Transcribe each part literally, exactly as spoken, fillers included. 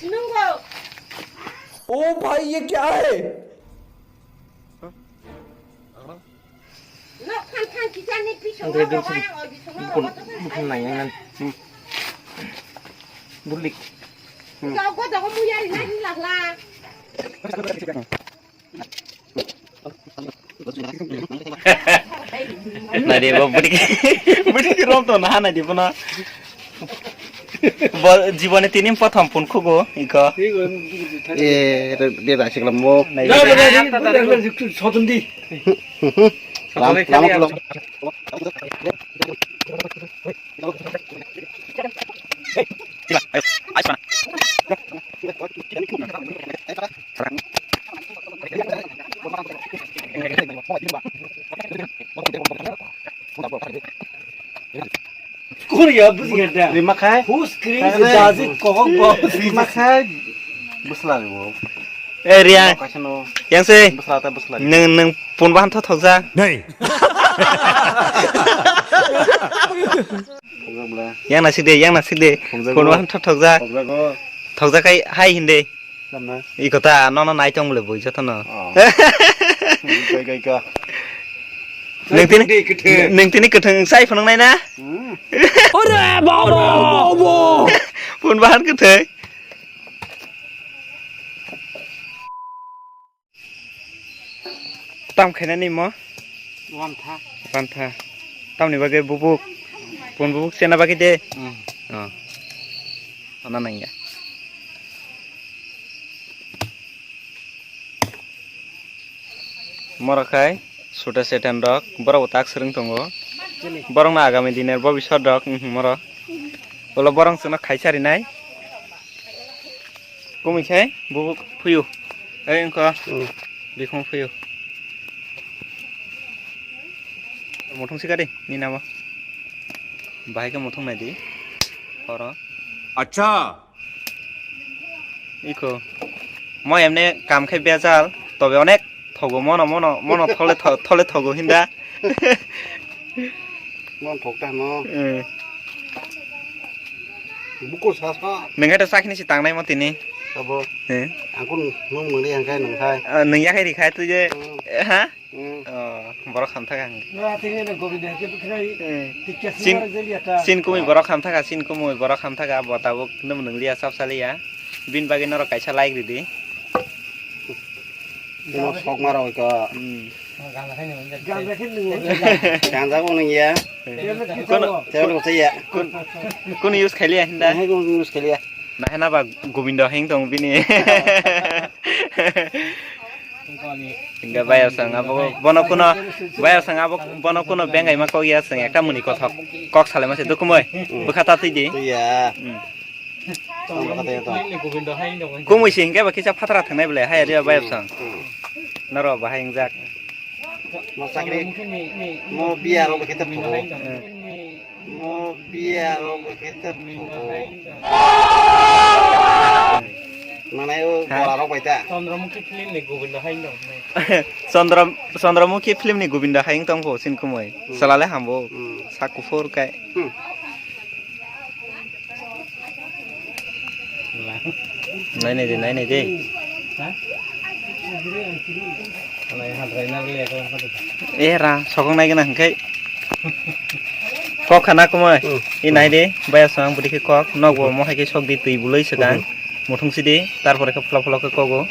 Nungo. ओ भाई, ये क्या है? Nok phan phan kichani piso Ang no dai dun rogo sini. Ang o biso no Bukun, rogo to bukun nai yang nan. Hmm. Bulik. Kau ko dogo muyari nai ni lakla. Nai de bo budik. Budik rom to na nai de bo na. Bo jibone tini prothom phone khugo iko. E, re, re, ra siklam mo. Nai de. Sotun di. Lam, lam, lam. Kur ya, buji ganda. Rima khai. Who screams Khai. Dazi kohok bo. Rima khai. Busla ni bo. Eh, Ria. Kaisa no. Yang se. Busla ta busla. Neng, neng pun bahan tho thok ja. Nei. Thok ja bla. Yang na sik de, yang na sik de. Thok ja Pun go. Bahan tho thok ja. Thok ja go. Thok ja kai hai hinde. Samna. Iko ta, nono nai tong le bui joto no. Oh. Kai, kai, ka. Neng tini, Kai, kai, kai. Neng tini kwthwng sai phunuk nai na? Hmm. Ore babo, babo. Pun bahan kwthwng. Tam khainani mo? Wantha. Wantha. Tamni bagwi bubuk. Pun bubuk sena bagwi de. Hmm. Oh. Ana nangya. Moro khai suta setan rok borok bo tak swrwng tongo. Borok no agami diner bobiswt rok wngkha moro. Ulo borok chwngno khaisa rinai. Kumui khai bubuk phuyu. Ei wngkha. Hmm. Bikhung phuyu. Muthung sikari ni namo. Bahai khe muthung nai di. Oro. Acha. Iko. Mo emne kam khai bejal. Tobe onek thogo mono, mono, mono thole tho-, thole thogo hinda. Mon thok ta no. Eh. Bukur sa sa. Nengkhe ta sakni si tangnai mo tini. Abo. Eh. Angkun nung nung ri angkai nung khai. Ah, nung yakhai ri khai tu je. Hmm. Eh, ha? Hmm. Oh, borok khamthak ang. Nora tini na Govinda ke bukrai. Eh. Tikya Sin, sumar jeli ata. Sin kumui borok khamthak, sin kumui borok khamthak, bo tabuk nung nung liya sab saliya. Bin bagwi norok kaisa like ridi. Bino sok maro ko. Hmm. Ganja khe nung. Ganja bo nung ya. Kono, tebol ko ya. Kun, kun use khailiya hinda? Nahe kun use khailiya. Nahe na ba Gobindo hing tong bini. Hinga bayar sang abo bono kuno, bayar sang abo bono kuno bengai ma kok ya sang ekta muni kothok kok sale ma se dukumoi. Bwkha ta twi di. Twi ya. Hmm. Tong kata ya tong. Kumui si hingke ba kisa phatara thangnai bole, hai ari ba bayar sang. Hmm. Naro bahai hingjak. Mo chakri, mo biya rok kete phugo. Hmm. Mo biya rok kete phugo. Manai o Ha? Bola rok bai ta. Chandramukhi film ni Govinda hai no. Chandra, Chandramukhi film ni Govinda hai tong pho sin kumui. Hmm. Salale hambo. Hmm. Sak kuphur kai. Hmm. Nai nai de, nai nai de. Eh, ra, sokong nai gana hingkai. Kok khana kumui. Hmm. I nai de, baya sang budi khe kok, nok bo mo hai khe sok di twi buloi swkang. Hmm. Muthung si di, tarpore khe phla phla khe kogo.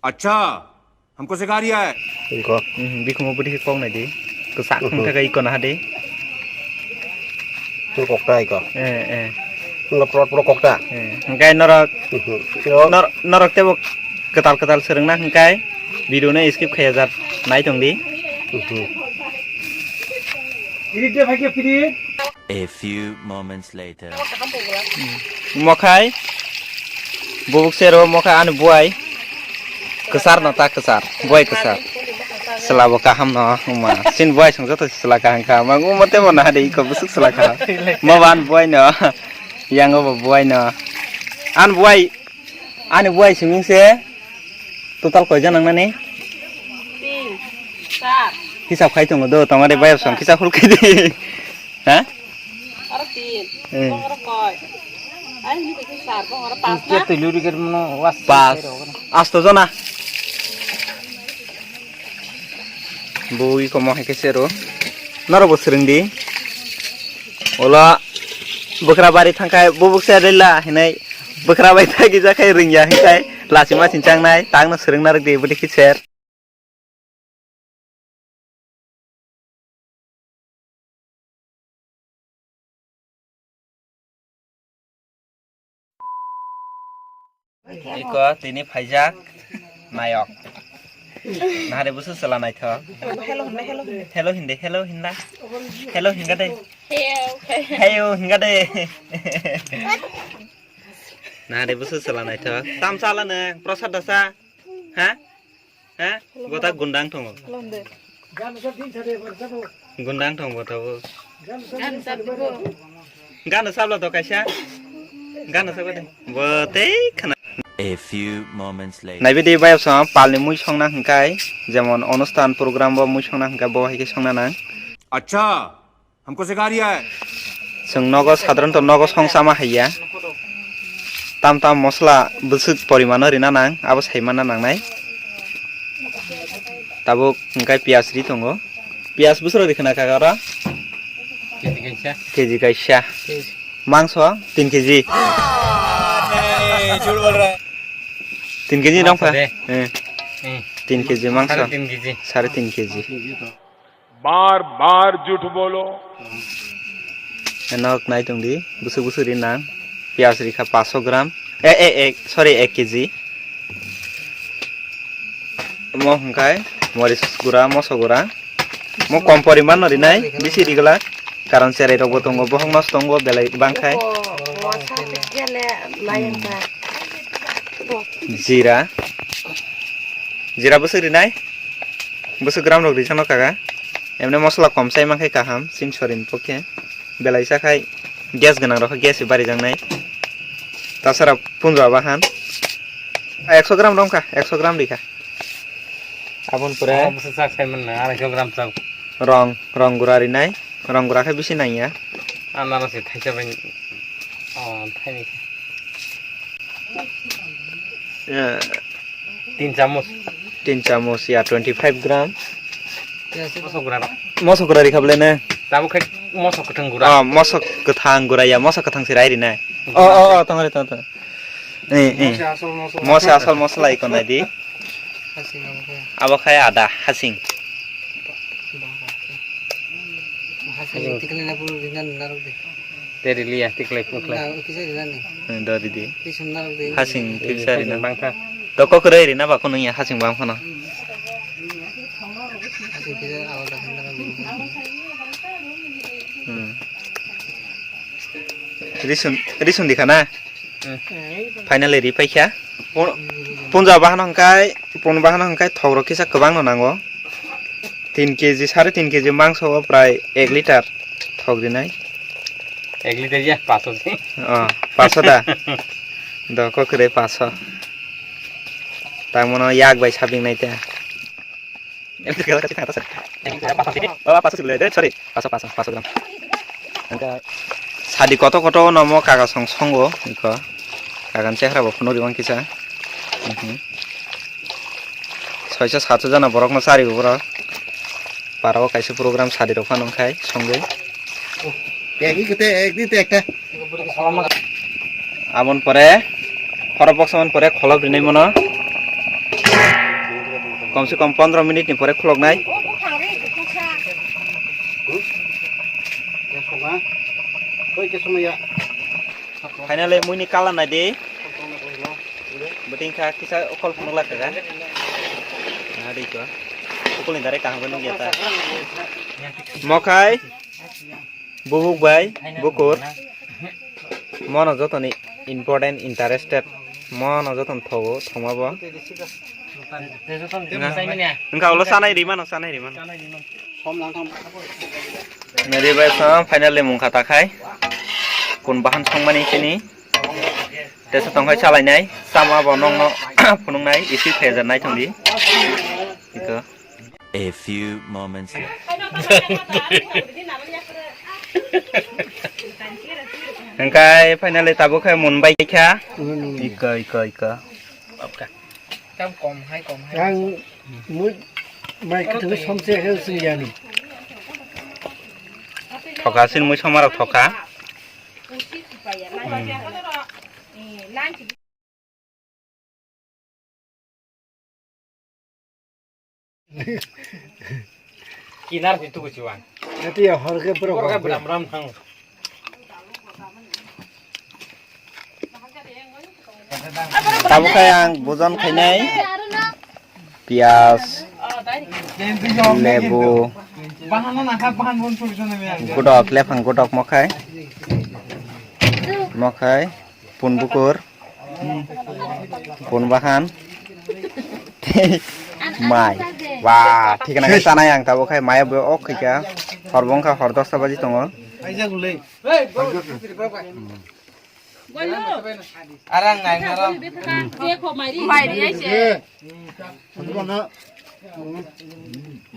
Acha. Hamko sikha riya hai. Iko. Mhm, bikhumo budi khe kok nai di. Kwchak Mhm. wng thaka iko naha di. Tul kokta iko. Eh, eh. Wngkha prot prot kokta. Eh, hingkai norok, Mhm. Yo. Nor-, norok tebo kwtal kwtal swrwngna hingkai video no skip khaiya jat nai tong di. Mhm. A few moments later. Mokhai, bubuk sero mokhai ani buai. Kwchar no ta kwchar, buai kwchar. Chwla bo kaham no, wngma. Sin buai song joto chwla kaham kaham. Ang wngma temo naha de iko bwswk chwla kaham. Mo bo ani buai no. Yang bo buai no. Ani buai, ani buai simi se. Total koi jon nangnani? Tin, char. Hisab khai tongo do, tongare bayar song kisa hul khai di. Ha? Aro tin. Eh. Tongoro koi. Pas. Asto jona. Bui komo hai khe sero. Norok bo swrwng di. Ulo bwkra bari thangkhai bubuk se rela hinai bwkra bai thagi jakhai ringya hinkai lachima sinchang nai tangno swrwng narwk di bwdikhe ser. Iko tini phaijak nayok. Nahari busu chwla naithok. Hello, hello, hello. Hello hindi, hello hinla. Hello hinga de. Heyo. Heyo hinga de. Nahari busu chwla naithok. Tam chala nang, prasad dasa. Ha? Ha? Gota gundang tongo. Gundang tongo gota bo. Gano sabla to kaisa. Gano sabla de. Bo tei khana. A few moments later. Naibe de bayap sa palni mui songna hingkai. Jemon onustan program bo mui songna hingkai bo hai khe songna nang. Acha. Hamko sikha riya hai. Chwng nogo sadharanto nogo song chama haiya. Tam tam mosla bwswk porimano rina nang, abo sai manna nangnai. Tabuk hwnkhe piyaj ri tongo. Piyaj bwswk rok rikha na kaka oro? K G kaisa. K G kaisa. K G. Mangso tin K G. Tin K G dong pha. Mangso de. Eh. Eh. Tin K G mangso. Sare tin K G. Sare tin K G. Baar baar jhut bolo. Nok nai tong di, busuk busuk ri nang. Piyaj rikha paanch sho gram. Eh, eh, eh, sorry, ek K G. Mo hwnkhe moris gura, moso gura. Mo kom poriman no rinai, bisi rigwlak. Karon cherai rokbo tongo, bohok nos tongo, belai bangkhai. Jira. Jira busuk rinai. Busuk gram rok rijak no kaga. Emne mosla kom chai mankhe kaham, chini sorin pokhe. Belai chakhai gas gwnang rok gas se bari jaknai. Tasara punjab bahan. Ekso gram romkha, ekso gram rikha. Aboni pore. Oh, bwswk chak sai manna, arai kho gram chak. Rong, rong gura rinai. Rong gura khe bisi nangya. Anarasi thaisa bai. Oh, thaini. Ya. Tin chamus. Tin chamus, ya, twenty five gram. Moso gura. Moso gura rikha bole ne. Tabuk khai moso kwthang gura. Oh, moso kwthang gura ya, moso kwthang se rai rinai. Oh, oh, oh, tong ri, tong, tong. Eh, eh. Moso asol, moso. Moso asol moso lai ko nai di. Hasing abo khe. Abo khai ada hasing. Hasing tiklai na puru rina narok de. Te riliya tiklai pukhlai. Na, kisa rina ni. Eh, do ridi. Kisa narok de. Hasing kisa rina. Bangkha. To kokroi rina ba kono ya hasing bang kono. Hasing kisa awal da narok de. Hmm. Risun, risun dikha na? Hmm. Finally ri paikha. Pun-, punja bahano hwnkhe, pun bahano hwnkhe thok rok kisa kwbangno nango. Tin K G, sare tin K G mangso o prai ek liter thok rinai. Ek liter ya, paso se. Oh, paso da. Do kokroi paso. Tangmano yak bai sabing nai ta. Baba, paso sibile, eh, sorry. Paso, paso, paso gram. Angka sadi koto koto no mo kaga song songo, iko. Kagan chehra bo phunuri wang kisa. Mhm. Soiso satso jana borok no chari bo borok. Parao kaisa program sadi rok phano khai songwi. Ek di kete, ek di te ekta. Aboni pore, khorok boksa mani pore kholop rinai mano. Kom se kom pondro minute ni pore khuloknai. Finally, muini colour nai di. Beting kha kisa okol phunuk lakha ga. Na di ko. Okol ni dare kaham nung ya ta. Mokhai. Bubuk bai, bukur. Mono jotoni important, interested. Mono jotoni thogo, thoma bo. Nga. Engka ulo sanai rimano, sanai rimano. Nari bai sa finally mungkha takhai. Kun bahan songmani sini. Tesa tongkhai salainai, sama bo nongno phunuknai, isi phejar nai thangdi. Iko. A few moments later. Hingkai finally tabuk khe munbai kha. Ika, ika, ika. Tam kom hai, kom hai. Ang mui mai kwthwng somse khe swngyani. Thoka sin mui somarok thoka. Hmm. Kinar pintu kuchuan. Nanti ya hor ke pura. Hor ke bram bram thang. Tabuk khe ang bujon khainai. Piyaj, lebu, godok, lephang godok mokhai, mokhai, pun bukur, pun bahan, tei mai. Wah, thikna khe chanai ang tabuk khai mai bo ok khaikha, hor bo wngkha hor dosta baji tongo. Arang nai ngarang. Mairi ai se.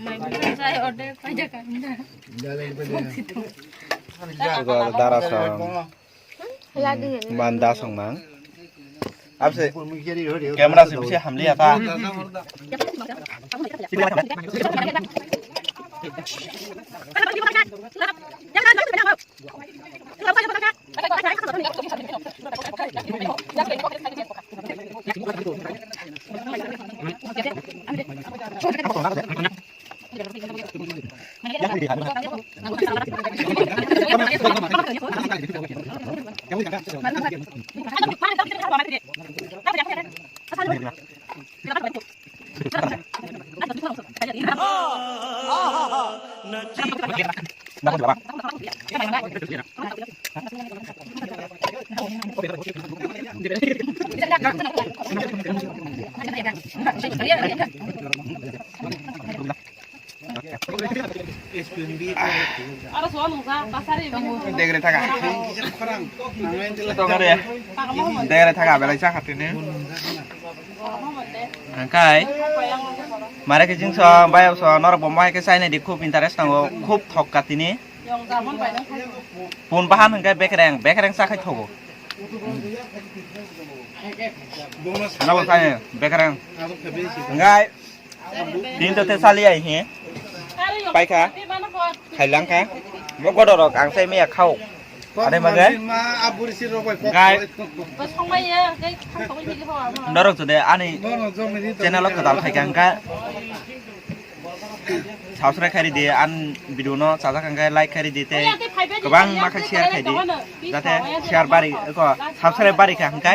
Mai bukan saya order pada kanda. Dara song. Manda song mang. Abse camera se bisi hamli ata. Degre thaga. Degre thaga belai cha khatini. Angkai mare khe jingso bai so norok bo mai khe chaina di khub interest nango, khub thok katini. Pun bahan hwnkhe bekreng, bekreng chakhai thogo. Nabo chaina bekreng. Angkai Tin to te sali ai he. Paikha. Khailang kha. Bo godorok ang sai meya khao. Ade magai. Gai. Norok jode ani channel o kwtal phaikha hwnkha. Subscribe khairi di, an video no chajak hwnkha like khairi di tei kwbangma khe share khai di. Jate share bari ko subscribe bari kha hwnkha.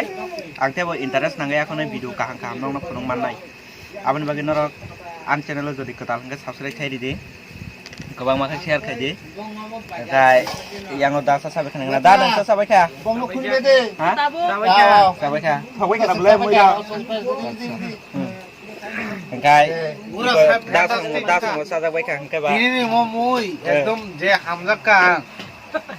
Ang tebo interest nangai akhonai video kaham kaham nokno phunuk mannai. Aboni bagwi norok ani channel o jodi kwtal hwnkhe subscribe khai ridi. Kwbangma khe share khai di. Hwnkhe yango da sa sabai khana da nang sa sabai kha. Bongno khulbe de. Ha? Tabuk. Sabai kha. Sabai kha. Sabai kha bole mui da. Hwnkhe da song da song sajak bai kha hwnkhe ba. Ini mo mui ekdom je hamjak ka.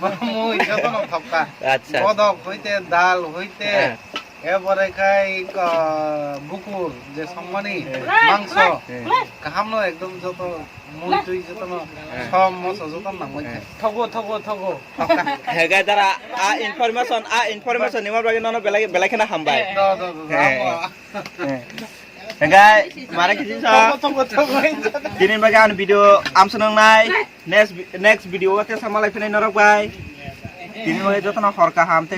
Mo mui joto no thok ka. Acha. Bodok hoite dal hoite. Ebore khai, ah, bukur je songmani mangso, kaham no ekdom joto mui tui joto no som moso joto nangmani. Thogo, thogo, thogo. Hega dara a information, a information ni mabra no belai belai khena hambai. Do, do, do, do. Hega mara kisi sa. Thogo, thogo, thogo. Tini baga an video amsonong nai. Next vi-, next video o tesa malai phinai norok bai. Tini bai jotono hor kaham tei